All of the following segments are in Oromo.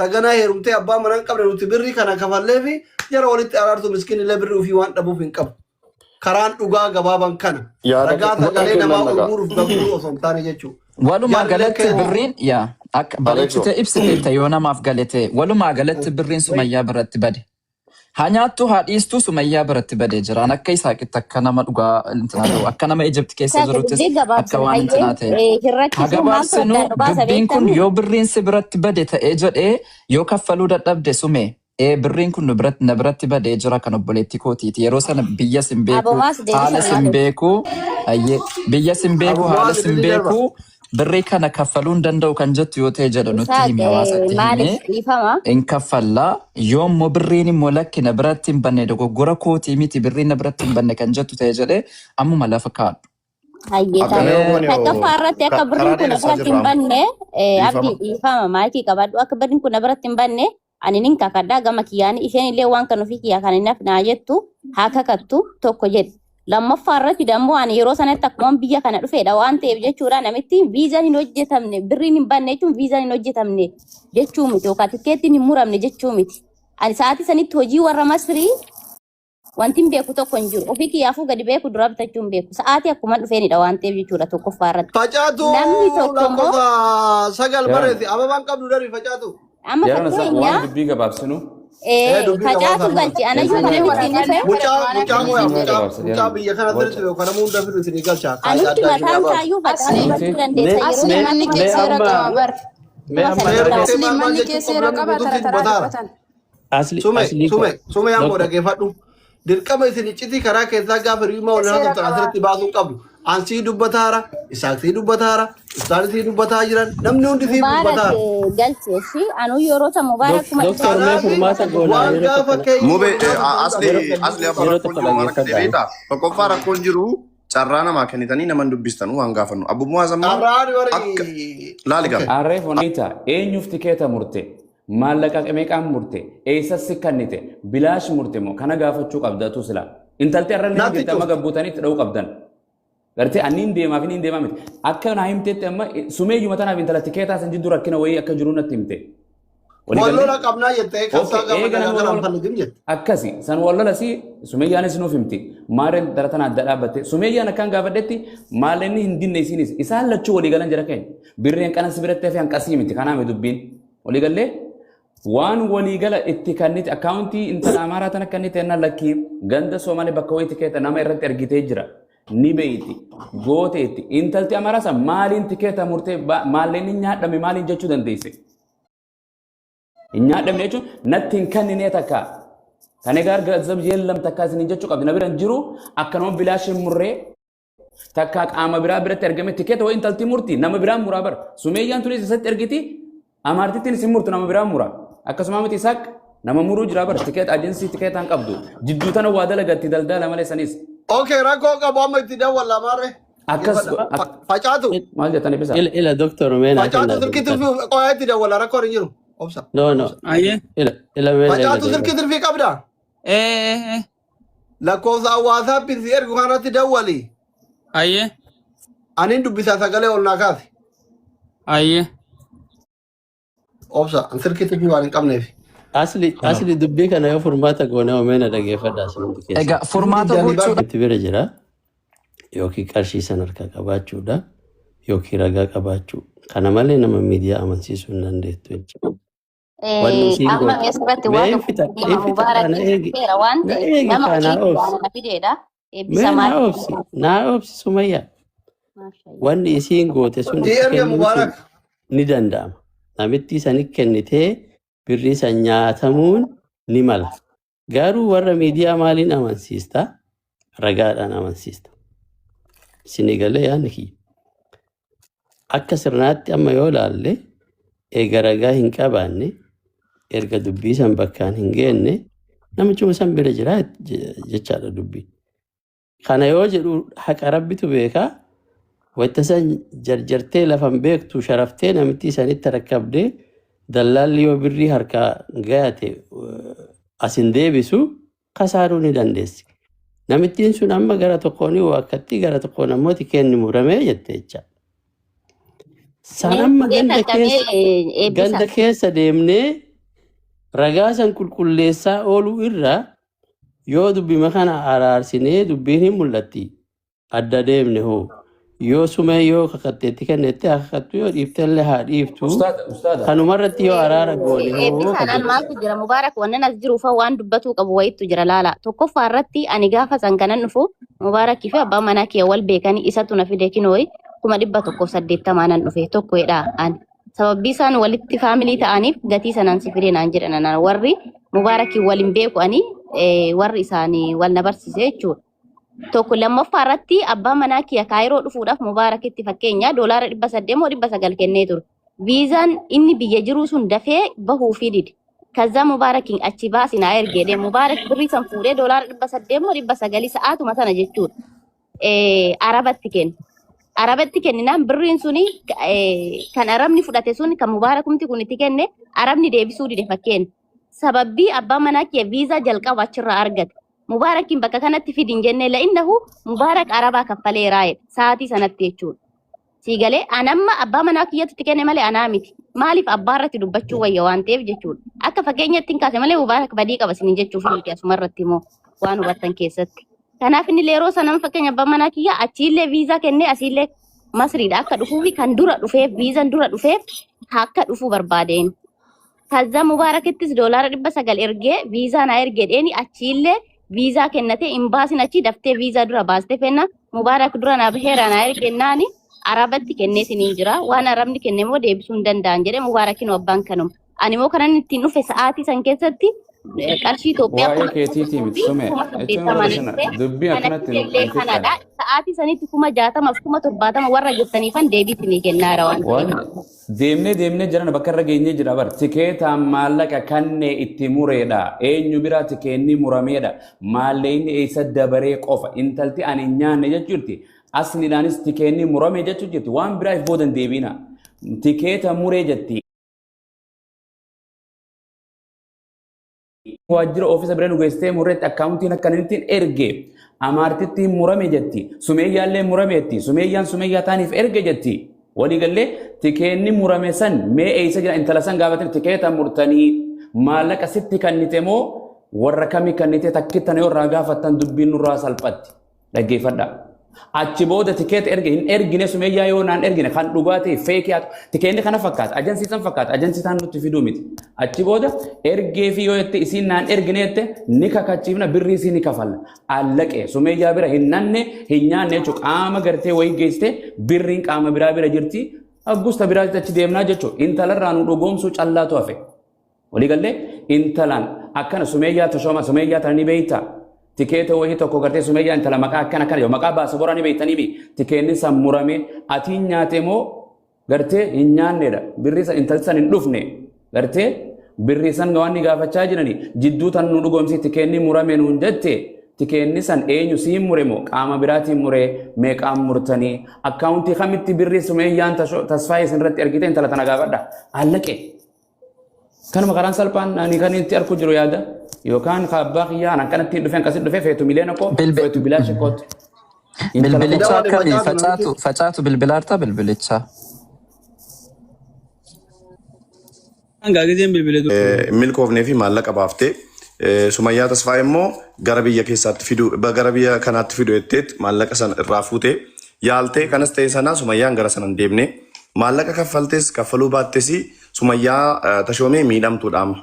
Taganaa heerumtee abbaa manaa hin qabne nuti birrii kana kafalleefi jara walitti araartu miskiin illee birrii ofii waan dhabuuf hin qabu. Karaan dhugaa gabaaban kana. Yaada Ragaa sagalee namaa kennan ol nagaa. guuruuf gabguruu osoo hin taane jechuudha. Walumaa Jarri galatti illee birriin yaa akka Aleekso. bareechitee ibsiteetta yoo namaaf galete walumaa galatti birriin Sumayyaa biratti bade. Haa nyaattu haa dhiistuu Sumayyaa biratti badee jira. An akka Isaaqitti akka nama dhugaa intinaa ta'u akka nama Ijipti keessa Isaaq jiruttis dubbii akka gabaabsina waan hayyee intinaa ta'e. hin Haa rakkisuu maaltu gabaabsinu addaan nu baasa dubbiin kun beektami? yoo birriin si biratti bade ta'ee jedhee yoo kaffaluu dadhabde sume ee birriin kun nu biratti na biratti badee jira kan obboleettii kootiiti. Yeroo sana biyyas hin beeku Abomaas deebisa haalas hin maaliif? beeku ayyee biyyas hin beeku Abu haalas Mu'aaz hin inni darba. beeku birrii kana kaffaluu hin danda'u kan jettu yoo ta'e jedha nutti Isaaq himi hawaasatti himee maaliif dhiifama? in kaffallaa yoo immoo birriin immoo lakki na biratti hin banne dogoggora kootii miti birriin na biratti hin banne kan jettu ta'e jedhee ammuma lafa kaadhu. Hayyee Akkana taate. yoo goone Takkaffaa irratti akka birriin karaa kun na dheeressaa biratti hin jirra amma. banne Dhiifama. abdii dhiifama maayikii qabadhu akka birriin kun na biratti hin banne ani nin kakadha gama kiyyaan isheen illee waan kan ofii kiyyaa kan hin hafnaa jettu haa kakattu tokko jedhe. Lammaffaa irratti dammoo ani yeroo sanatti akkuma biyya kana dhufeedha waan ta'eef jechuudha namitti viizaan hin hojjetamne birriin hin banne jechuun viizaan hin hojjetamne jechuu miti yookaan tikkeettiin hin muramne jechuu miti. Ani sa'aatii sanitti hojii warra Masrii wanti hin beeku tokko hin jiru. Ofii kiyyaafuu gadi beeku dura bitachuu hin beeku. Sa'aatii akkuma dhufeenidha waan ta'eef jechuudha tokkoffaa irratti. Facaatu Namni tokko immoo lakkoofsa 9 Jarana. barreessi. Ababaan qabdu darbi facaatu. amma Jarana sa fakkeenya waan dubbii gabaabsinu. Dubbii facaatu gabaabsaa. galchi anayyuu Dubbii kana ittiin gabaabsinu. dhufe Mucaa mucaa mooyaa Dubbii mucaa gabaabsa mucaa jarana. biyya kana Waca. sirriitti beeku kana hunda fidu isinii galcha. Kaayaa anutti addaa isinii mataan baasa. isaayyuu facaatu Asli galchuu Nuti dandeessa Mee yeroo asli mee sanatti manni kee mee seera amma qaba bar. mee kuma amma sana Seera irraa jettee Asli maal maal manni jechuun kee seera qabdu qaba namni tara guutuutti taraa dubbataara. dubbatan. Asli Sume asli ko sume sume yaa doktor dhaggeeffadhu. Dirqama isin iccitii karaa keessaa gaafa hiriyummaa waliin Seera haasoftan qaba. asirratti baasuu qabdu. Ansii dubbataara, Isaaq sii dubbataara, Isaan sii dubbataa jiran, namni hundi sii Mubaarak dubbataara. galche shi anuu yeroo san Mubaarak kuma dhibba doktor mee Kanaaf tokko furmaata goonaa waan yeroo gaafa tokko na- keenya Mube waliin haasoftan asli yeroo hunda asirratti asli amma yeroo rakkoon tokko jiru maal akka ta'e dhaggeeffadhaa. beektaa? Tokkoffaa rakkoon jiru carraa namaa kennitanii nama hin dubbistanuu waan gaafannu. Abbu Muwaaz ammoo Carraan akka warri laali okay. gama. Arree fonita eenyuuf tikeeta murte? Maallaqa meeqaan murte? Eessas si kannite? Bilaash murte moo kana gaafachuu qabda tu sila. Intalti arra illee Natti jirti amma cufte. gabbuutanii itti dha'uu qabdan. Gartee anniin deemaaf inni hin deemaa miti. Akka naa himtetti amma sumeeyyuma tanaaf intala tikeetaa san jidduu rakkina wayii akka jiru natti himte. Walii Wal gallee? lola qabnaa jettee Okay, kassaa gaafa eega nagaa namni kana wal hin fallitin jette. Akkasi san wal lola si sumeeyyaanis nuuf himti. Maarreen dara tana adda dhaabbatte. Sumeeyyaan akkaan gaafadhetti maalleenni hin dinne isiinis isaan lachuu walii galan jara keenya. Birreen qanas biratti hafe hanqasii miti kanaami dubbiin. Walii gallee waan walii gala itti kannite akkaawuntii intala Amaaraa tana kannite enna lakkii ganda Soomalee bakka wayii tikeeta nama irratti ergitee jira. Ni beeyti gooteetti intalti Amaaraa san maaliin tikeeta murtee maalleenni nyaadhame maaliin jechuu dandeesse. Hin nyaadhamne jechuun natti hin kenninee takka. Kan egaa ገንዘብ የለም takka isin jechuu qabdi na bira hin jiru akkanuma bilaash hin murree takka qaama biraa biratti argame tikeeta wayi intalti murti nama biraan muraa bara sumeeyyaan tunis isatti ergiti amaartittiin isin murtu nama biraan mura akkasuma miti isaaq nama muruu jira bara tikeeta ajeensii tikeetaan qabdu jidduu tana waa dalagatti daldala malee sanis Okay, rakkoo qabu amma itti dawwalla maarree. akkas Facaatu. maal jettanii bisa Ila ila doktor mee naa Facaatu kennaa silkii doktor. tirfii qoyaa itti dawwalla rakkoon hin jiru. Obsa. No no Ayyee. ila ila mee Facaatu silkii tirfii qabda. Ee. Lakkoofsa hawaasaappiin si ergu kanatti dawwali. Ayyee. Aniin dubbisaa sagalee ol naa kaasi. Ayyee. Obsa, an silkii tirfii waan hin qabneef. Asli asli dubbii kana yoo furmaata goone mee na dhaggeeffadhaa isin keessa. Egaa furmaata Diddaanii gochuudha. Itti bira jira yookiin qarshii san harkaa qabaachuudha yookiin ragaa qabaachuu. Kana malee nama miidiyaa amansiisuu hin dandeettu jechuudha. Wanni isiin Amma goote. asirratti Mee waan hin tokko fixa dhima hin fixa Mubaarak na eegi ibseera waan na ta'eef eegi nama kaa hojii naa obsi. waan na fideedha. Mee Eebbisa naa maatii obsi naa obsi Sumayyaa. Maashaallah. Wanni isiin goote sun Si itti erge kennuun sun Mubaarak. ni danda'ama. Namittii sani kennitee birrii san nyaatamuun ni mala. Garuu warra miidiyaa maaliin amansiista? Ragaadhaan amansiista. Isinii galee yaadni kiyya. Akka sirnaatti amma yoo ilaalle eega ragaa hin qabaanne erga dubbii san bakkaan hin geenne namichuma san bira jira jechaadha dubbii. Kana yoo jedhu haqa rabbitu beekaa. Wayita san jarjartee lafan beektu sharaftee namittii sanitti rakkabdee dallaalli yoo birrii harkaa gayate as hin deebisu kasaaruu ni dandeessi. Namittiin sun amma gara tokkoon waakkatti gara tokkoon ammoo tikeenni muramee jette jecha. San Mee amma mee ganda takka mee keessa eebbisa. ganda keessa deemnee Ragaa san qulqulleessaa ooluu irra yoo dubbima kana araarsinee dubbiin hin mul'atti. Adda deemne hoo yoo sumee yoo kakatteetti kennetti haa kakattu yoo dhiiftellee haa dhiiftu. Ustaada, ustaada. Kanumarratti yoo araara goone hoo ka Eebbisaadhaan jedhu. maaltu jira Mubaarak wannan as jiruufa waan dubbatuu qabu wayittu jira laala. Tokkoffaa irratti ani gaafa san kanan dhufu Mubaarakii fi abbaan manaa kiyya wal beekanii isatu na fide kinooyi 180,000 nan dhufe tokko jedha ani. Sababbii isaan walitti faamilii ta'aniif gatii sanaan si fide naan jedhan anaan warri Mubaarakii wal hin beeku ani warri isaanii wal na barsiise jechuudha. Tokko lammaffaa irratti abbaa manaa kiyya Kaayiroo dhufuudhaaf Mubaarakitti fakkeenya $800 moo 900 kennee ture. Viizaan inni biyya jiruu sun dafee bahuufii dide. Kazzaa Mubaarakiin achi baasi naa ergee jedhee Mubaarak birrii san fuudhee $800 moo 900 sa'aatuma sana jechuudha. Arabatti kenne. Arabatti kenninaan birriin suni kan Arabni fudhate sun kan Mubaarakumti kun itti kenne Arabni deebisuu dide fakkeenya. Sababbii abbaa manaa kiyya viizaa jalqaba achirraa argate. Mubaarakiin bakka kanatti fidi hin jenne la'innahu Mubaarak Arabaa kaffaleeraa jedhe sa'aatii sanatti jechuudha. Sii galee anamma abbaa manaa kiyyatti itti kenne malee anaa miti. Maaliif abbaa irratti dubbachuu wayya waan ta'eef jechuudha. Akka fakkeenyatti hin kaase malee Mubaarak badii qaba isiniin jechuuf miti asuma irratti immoo waan hubattan keessatti. Kanaaf inni yeroo sana fakkeenya abbaa manaa kiyya achiillee viizaa kennee asiillee Masriidha akka dhufuufi kan dura dhufeef viizaan dura dhufeef akka dhufuu barbaadeen. Kazzaa Mubaarakittis $900 ergee viizaa naa ergee dheeni achiillee viizaa kennate imbaasiin achii daftee viizaa dura baaste fenna Mubaarak dura naa baheera naa ergennaani Arabatti kennee siniin jira waan Arabni kenne immoo deebisuu hin danda'an jedhe Mubaarakin abbaan kanuma. Ani immoo kanan ittiin dhufe sa'aatii san keessatti qarshii Itoophiyaa Waa'ee kuma keetiitii tokkoo miti fi sume kuma jechuun saddeettamaan warra sana dhufe dubbii kana akkanatti nu illee hin fixxan. kanadha. Sa'aatii sanitti 60,000 fi 70,000 warra jettaniifan deebii isinii kennaara waan Waan ta'eef. deemnee deemnee jiran bakka irra geenyee jira bar tikeetaan maallaqa kannee itti mureedha eenyu biraa tikeenni murameedha maallaqni eessa dabaree qofa intalti ani hin nyaanne jechuutti asliidhaanis tikeenni murame jechuu jirti waan biraa if boodan deebiina tikeeta muree jetti. Waajjira oofisa bira nu geessitee murreetti akkaawuntiin akkanittiin erge amaartitti murame jetti sumeeyyaallee murame jetti sumeeyyaan sumeeyyaa taaniif erge jetti waliigallee tikeenni murame san mee eessa jira intala san gaafatanii tikeeta murtanii maallaqa sitti kannite moo warra kamii kannite takkittan yoo irraa gaafattan dubbiin nurraa salphatti. Dhaggeeffadhaa. Achi booda tikeeta erge hin ergine sumeeyyaa yoo naan ergine kan dhugaa ta'e feekii haa ta'u. Tikeenni kana fakkaata ajansii san fakkaata ajansii isaan nutti fiduu miti. Achi booda ergee fi yoo jette isiin naan ergine jette ni kakachiifna birrii isii ni kafalla. Allaqe sumeeyyaa bira hin nanne hin nyaanne jechuudha qaama gartee wayii geessite birriin qaama biraa bira jirti. Aggusta biraatti achi deemnaa jechuudha. Intalarraa nu dhugoomsuu callaatu hafe. Walii gallee intalaan akkana sumeeyyaa tashooma sumeeyyaa tana ni beeyta. Tikeeta wayii tokko gartee sumeeyyaa intala maqaa akkana akkana yoo maqaa baasa boraa ni beeytanii mi tikeenni san murame atiin nyaate moo gartee hin nyaanneedha birrii san intalli san hin dhufne gartee birrii san waan ni gaafachaa jirani jidduu tan nu dhugoomsi tikeenni murame nuun jette tikeenni san eenyu siin mure moo qaama biraatiin mure meeqaan murtanii akkaawuntii kamitti birrii sumeeyyaan tasfaayee isin irratti ergite intala tana gaafadha allaqe. Kanuma karaan salphaan ani kan itti arku jiru yaada yookaan ka abbaa kiyyaa an akkanatti hin dhufe akkasitti dhufe feetu miliyoona koo Bilbi- feetu bilaasha kootu. Intala koo Bilbilicha Daawwate akkamii? facaatu Facaatu namichi. facaatu bilbilaarta bilbilicha. Hangaa giseen bilbile ture. Hin milkoofnee fi maallaqa baaftee Sumayyaa Tasfaayee immoo gara biyya keessaatti fiduu gara biyya kanaatti fidu jetteet maallaqa sana irraa fuutee yaaltee kanas ta'e sana Sumayyaan gara sana hin deemne maallaqa kaffaltes kaffaluu baattes Sumayyaa Tashoomee miidhamtuudha amma.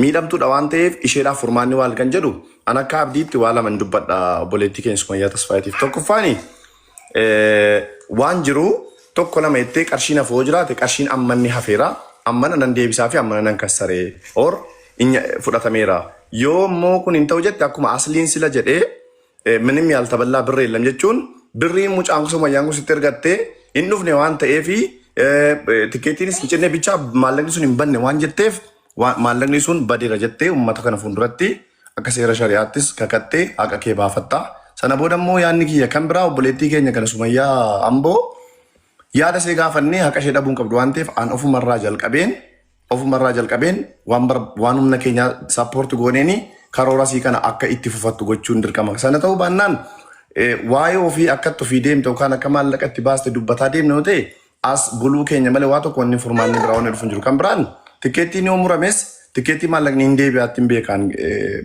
Miidhamtuudha waan ta'eef isheedhaaf furmaanni waal kan jedhu an akka abdiitti waa lama hin dubbadha obboleettii keenya Sumayyaa Tasfaayeetiif. Tokkoffaani waan jiru tokko lama jettee qarshiin hafu yoo jiraate qarshiin ammanni hafeera ammana nan deebisaa fi ammana nan kassaree or fudhatameera. Yoo immoo kun hin ta'u jette akkuma asliin sila jedhee minim yaaltaballaa birra yelam jechuun birriin mucaan kun Sumayyaan kun sitti ergattee hin dhufne waan ta'eefi tikkeettiinis hin cinne bichaa maallaqni sun hin banne waan jetteef maallaqni sun badeera jettee uummata kana fuulduratti akka seera shari'aattis kakattee haqa kee baafatta. Sana booda immoo yaadni kiyya kan biraa obboleettii keenya kana Sumayyaa Amboo yaada ishee gaafannee haqa ishee dhabuu hin qabdu waan ta'eef an ofumarraa jalqabeen ofumarraa jalqabeen waan bar waan humna keenyaa sappoorti gooneeni karoora sii kana akka itti fufattu gochuun dirqama. Sana ta'uu baannaan waa'ee ofii akka itti ofii deemte yookaan akka maallaqa itti baaste dubbataa deemne yoo ta'e as buluu keenya malee waa tokko wanni furmaanni biraa wanni dhufu hin jiru. Kan biraan tikkeettiin yoo murames Tikkeettii maallaqni hin deebi'aatti hin beekan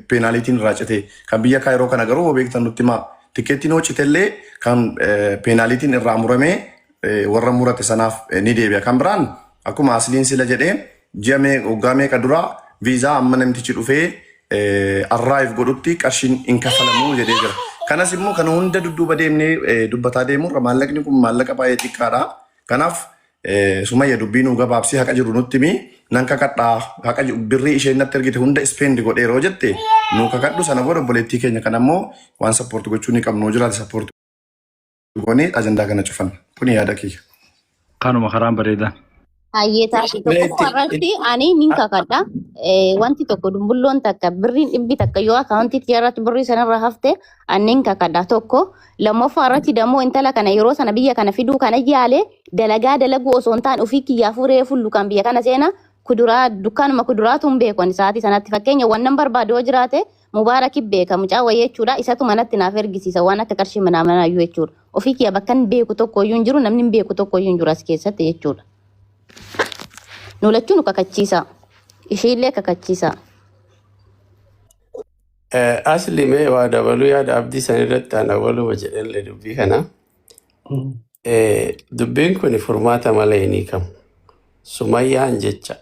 penaltyn irraa cite. Kan biyya Kaayiroo kana garuu hoo beektan nutti himaa. Tikkeettiin hoo citellee kan penaltyn irraa muramee warra murate sanaaf ni deebi'a. Kan biraan akkuma asliin sila jedhee ji'a waggaa meeqa dura viizaa amma namtichi dhufee arrive godhutti qarshiin hin kafalamuu jedhee jira. Kanas immoo kana hunda dudduuba deemnee dubbataa deemurra maallaqni kun maallaqa baay'ee xiqqaadha. Kanaaf Sumayya, dubbii nuu gabaabsii, haqa jiru nutti himi. Nan kakadhaa, haqa birrii isheen natti ergite hunda spend godheeroo jette nuu kakadhu. Sana booda obboleettii keenya kana immoo waan support gochuu ni qabnu jiraate support goonee ajandaa kana cufanna. Kuni yaada kiyya. Kanuma karaan bareedaa. Hayyee, taate tokkoffaa irratti ani nin kakadha. Wanti tokko dumbulloon takka birriin 100 yoo akaawuntii kiyya irratti birrii sanarra hafte ani nin kakadha tokko. Lammaffaa irratti dammoo intala kana yeroo sana biyya kana fiduu kana yaale dalagaa dalaguu osoo hin taane ofii kiyyaafuu reefu lukaan biyya kana seena kuduraa dukkaanuma kuduraatu hin beeku ani sa'aatii sanatti. Fakkeenya wannan barbaadu yoo jiraate Mubaarakii beeka, mucaa wayii jechuudha, isatu manatti naaf ergisiisa waan akka qarshii manaa manaayyuu jechuudha. Ofii kiyya bakka hin beeku tokko iyyuu hin jiru, namni hin beeku tokko iyyuu hin jiru as keessatti jechuudha. Nu lachuu nu kakachiisa. Ishiillee kakachiisa. Asli, mee waa dabaluu yaada abdii san irratti ana waluma jedhellee dubbii kana. Dubbiin kun furmaata malee hin hiikamu. Sumayyaan jecha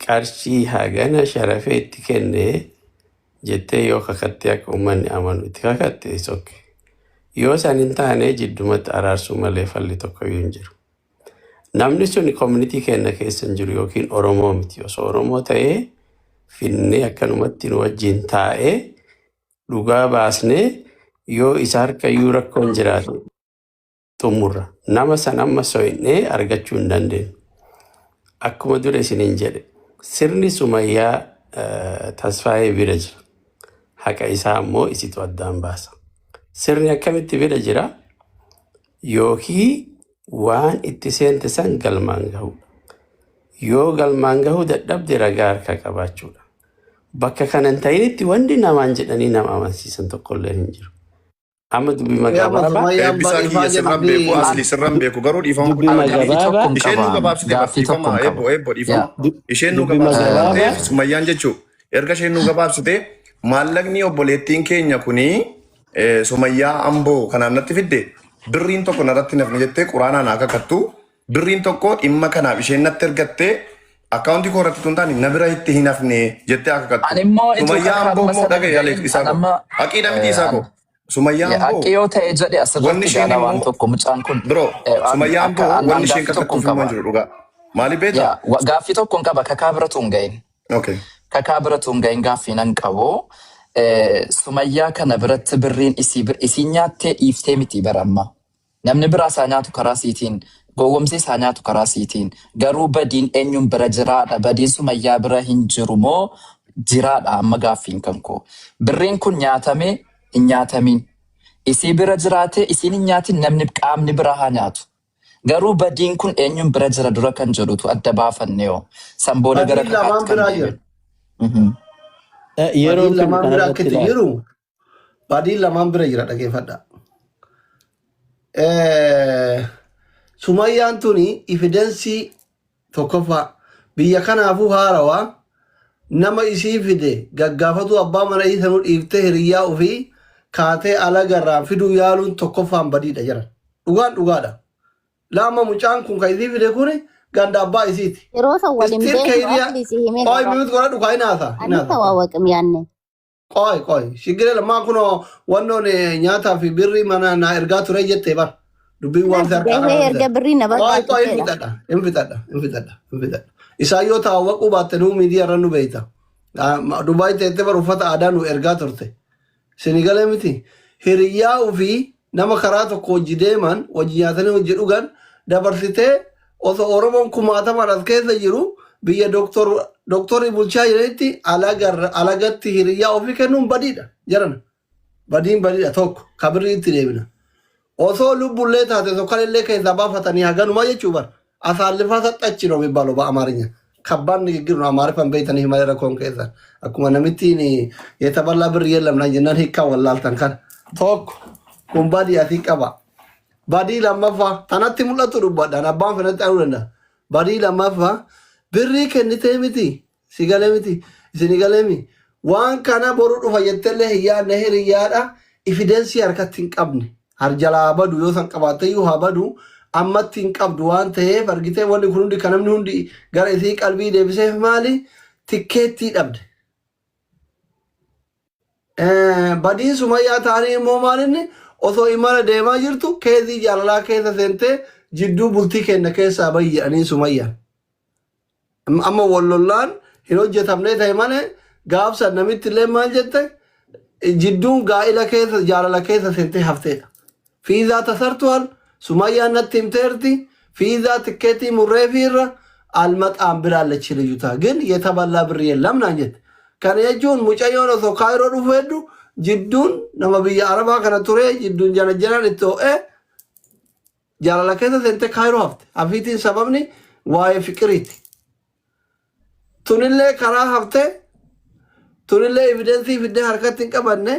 qarshii hagana sharafee itti kennee jettee yoo kakattee akka uummanni amanu itti kakatte sokke. Yoo san hin taane jiddumatti araarsuu malee falli tokko iyyuu hin jiru. Namni sun community keenya keessa hin jiru yookiin Oromoo miti. Osoo Oromoo ta'ee finnee akkanumatti nu wajjin taa'ee dhugaa baasnee yoo isa harka iyyuu rakkoon jiraate xumurra. Nama san amma so'innee argachuu hin dandeenyu. Akkuma dura isiniin jedhe, sirni Sumayyaa Tasfaayee bira jira. Haqa isaa immoo isitu addaan baasa. Sirni akkamitti bira jira? Yookiin waan itti seente san galmaan gahudha. Yoo galmaan gahuu dadhabde ragaa harkaa qabaachuudha. Bakka kana hin ta'initti wanti namaan jedhanii nama amansiisan tokkollee hin jiru. Amma dubbii Yaa gabaabaa Sumayyaan Eebbisaa kiyya, ifaa sirran jedhamti. beeku, asli sirran beeku, garuu dhiifama Dubbii guddaa Gaaffii gabaabaa tokkoon isheen nu qaba. gabaabsite bar Gaaffii dhiifama tokkoon qaba. eebbo eebbo dhiifama Yaa. Isheen nu Dubbii gabaabsite waan gabaabaa ta'eef Sumayyaan jechuu erga isheen nu gabaabsite maallaqni obboleettiin keenya kuni Sumayyaa Amboo kanaan natti fidde birriin tokko narratti nafne jettee quraanaan haa kakattu. Birriin tokko dhimma kanaaf isheen natti ergatte akkaawuntii koo irratti tun taane na bira itti hin hafne jettee haa kakattu. Ani immoo ituu Sumayyaa Amboo kakaadhuma immoo sana dhagaye hin Alex isaa gahin koo amma haqiidha miti isaa koo Sumayyaa Amboo Haqqi yoo ta'e jedhe wanni asirratti isheen gaala waan immoo tokko mucaan kun bro Sumayyaa akka Amboo an wanni isheen gaaffii tokkoon kakattuuf immoo qaba. hin jiru dhugaa. Maali beektaa? Yaa, gaaffii tokkoon qaba, kakaa biratu hin gahin. Okay. Kakaa biratu hin gahin gaaffii nan qabu. Sumayyaa kana biratti birriin isii isiin nyaattee dhiiftee miti bara amma. Namni biraa isaa nyaatu karaa siitiin, gowwomsee isaa nyaatu karaa siitiin. Garuu badiin eenyuun bira jiraadha? Badiin Sumayyaa bira hin jiru moo jiraadha amma gaaffiin kan koo? Birriin kun nyaatamee hin nyaatamiin. Isii bira jiraatee isiin hin nyaatin, namni qaamni biraa haa nyaatu. Garuu badiin kun eenyuun bira jira dura kan jedhutu adda baafanne yoo. San booda gara Badiin lamaan kakaatti kan biraa jira. deebinu. Yeroo Badiin kun lamaan bira kanarratti akka itti ilaali. jiru, badiin lamaan bira jira, dhageeffadha. Sumayyaan tuni evidence tokkoffaa biyya kanaafuu haarawaa nama isii fide gaggaafatu abbaa mana isii sanuu dhiiftee hiriyyaa ofii kaatee alagarraan fiduu yaaluun tokkoffaan badiidha jedhan. Dhugaan dhugaadha. Lama, mucaan kun kan isii fide kun ganda abbaa isiiti. Yeroo san waliin Istiin beeknu keeyriyaa asli si himee qoy gabaa. mute godhadhu kaa hinaasa Ani hinaasa. tawaawaqim yaanne. Qoy qoy shigiree lamaa kunoo wannoon nyaataa fi birrii mana naa ergaa ture jettee bar dubbiin waan si harkaa Gahee erga qabamte. birrii na Qoy qoy hin barbaachiseedha. fixadha hin fixadha hin fixadha hin fixadha. Isaan yoo taawwaquu baatte nuu miidiyaa irra nu beeyta. Dubaay teettee bar uffata aadaa nu ergaa turte. Sinigalee miti. Hiriyyaa ofii nama karaa tokko hojii deeman, hojii nyaatanii hojii dhugan dabarsitee osoo Oromoon kumaatamaan as keessa jiru biyya doktorri bulchaa jiranitti alagatti hiriyyaa ofii kennuun badiidha. Jarana. Badiin badiidha tokko kabirrii itti deebina. Osoo lubbullee taate sokkalillee keessaa baafatanii haganuma jechuu bar. አሳልፋ ሰጠች ነው የሚባለው በአማርኛ። ከባድ ንግግር ነው። አማርኛን beektanii malee rakkoon keessan akkuma namittiin የተበላ ብር የለም na jennaan hiikkaa wallaaltan kana. Tokko kun badii asii qaba. Badii lammaffaa tanatti mul'atu dubbadhaan abbaan fedhatti ta'uu danda'a. Badii lammaffaa birrii kennitee miti. Si galee miti? Isin galee waan kana boru dhufa jettellee hin yaadne hiriyyaadha. Evidence harkatti hin qabne. Harjalaa badu yoo san qabaatte iyyuu haa badu, ammatti hin qabdu waan ta'eef, argitee, wanni kun hundi kan namni hundi gara isii qalbii deebiseef maali? Tikkeettii dhabde. Badiin Sumayyaa ta'anii immoo maalinni osoo imala deemaa jirtu keezii jaalalaa keessa seentee jidduu bultii kenna keessaa bayi jedhanii Sumayyaan. Amma wal lollaan hin hojjetamne ta'e malee, gaafsan namitti illee maal jette, jidduun gaa'ila keessa jaalala keessa seentee hafteedha. Fiizaa tasartuwal Sumayyaan natti himteerti, fiizaa tikkeetii murreefiirra አልመጣም ብላለች ልጅቷ ግን የተበላ ብር የለም naan jette. Kana jechuun mucayyoon osoo Kaayiroo dhufu heddu jidduun nama biyya Arabaa kana ture, jidduun jana jalaan itti ho'ee jaalala keessa seentee Kaayiroo hafte. Hafiitiin sababni waa'ee fiqiriiti. Tunillee karaa haftee, tunillee evidence fiddee harkatti hin qabanne.